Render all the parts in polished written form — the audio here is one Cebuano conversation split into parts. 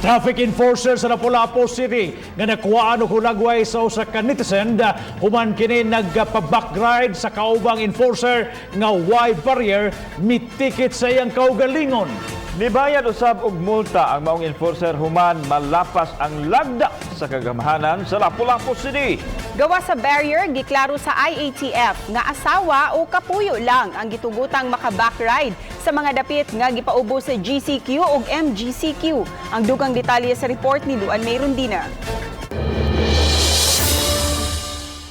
Traffic enforcer sa Lapu-Lapu City nga nakuhaan og hulagway sa usa ka netizen human kini nagpa-backride sa kaubang enforcer nga way barrier, mitikit sa iyang kaugalingon. Nibayad usab og multa ang maong enforcer human malapas ang lagda sa kagamhanan sa Lapu-Lapu City. Gawa sa barrier, giklaro sa IATF nga asawa o kapuyo lang ang gitugutang maka-backride sa mga dapit nga gipaubos sa GCQ ug MGCQ. Ang dugang detalye sa report ni Luan Mayrondina.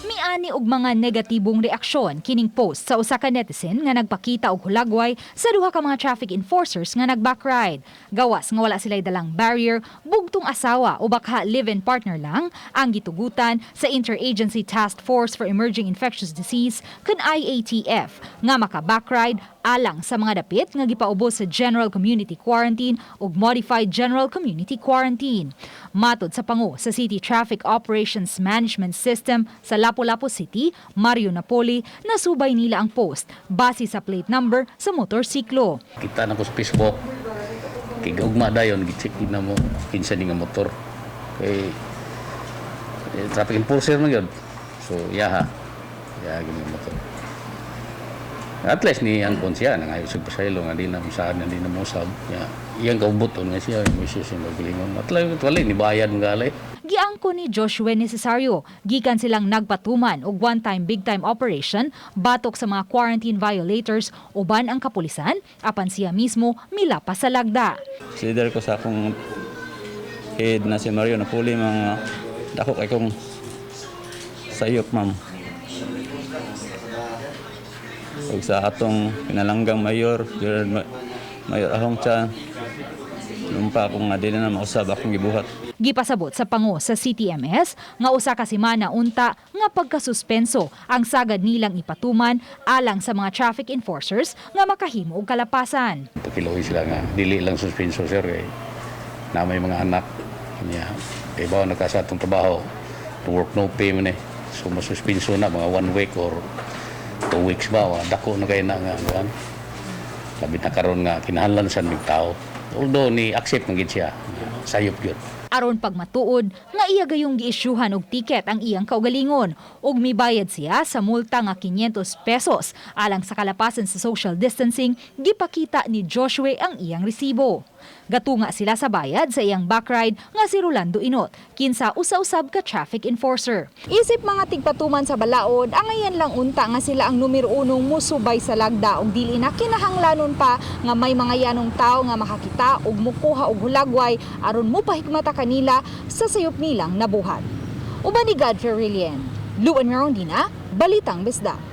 Miani og mga negatibong reaksyon kining post sa usa ka netizen nga nagpakita og hulagway sa duha ka mga traffic enforcers nga nagbackride. Gawas nga wala sila'y dalang barrier, bugtong asawa o baka live-in partner lang ang gitugutan sa Interagency Task Force for Emerging Infectious Disease kun IATF nga maka-backride alang sa mga dapit nga gipaubos sa General Community Quarantine ug Modified General Community Quarantine. Matod sa pango sa City Traffic Operations Management System sa Lapu-Lapu City, Mario Napoli, nasubay nila ang post base sa plate number sa motorsiklo. Kita na ko sa Facebook. Kay gaugma dayon, gi-check din na mo kinsa ni nga motor. Kay traffic enforcer man gyud. So yaha. Ya gini motor. At least ni ang siya nangayo sa pasaylo nga di na saan nga di na mo usab. Ya, iyang kaubuton nga siya misis siya magalingon. At least wala ni bayad nga gali. Giangko ni Joshua Necesario, gikan silang nagpatuman og one-time big-time operation batok sa mga quarantine violators uban ang kapulisan apan siya mismo milapas sa lagda. Leader ko sa akong head na si Mario Napoli, mga dako kay kong sayop, ma'am. Ug sa atong pinalanggang mayor, Gerard Mayor Ahong Chan, lumpa akong nga dili na mausab akong gibuhat. Gipasabot sa pango sa CTMS nga 1 ka semana unta nga pagkasuspenso ang sagad nilang ipatuman alang sa mga traffic enforcers nga makahimo og kalapasan. Pakiluoy sila nga dili lang suspenso, sir, kay na may mga anak niya. Kay ba naka sa atong trabaho, to work no pay man eh. So masuspenso na mga one week or 2 weeks ba wa dako na kay na nga kuan. Labi na karon nga kinahanglan sa mig tao. Although ni accept man gid siya, sayop gyud. Aron pagmatuod nga iya gayong giisyuhan og tiket ang iyang kaugalingon ug mibayad siya sa multa nga 500 pesos alang sa kalapasan sa social distancing, gipakita ni Joshua ang iyang resibo. Gatunga sila sa bayad sa iyang backride nga si Rolando Inot, kinsa usa-usab ka traffic enforcer. Isip mga tigpatuman sa balaod, angayan lang unta nga sila ang numero unong musubay sa lagda ug dili na kinahanglanon pa nga may mga yanong tao nga makakita ug mukuha og hulagway aron mupahigmata kanila sa sayop nilang nabuhat. Uban ni Godfrey Rilien, Luan Merondina, Balitang Bisdak.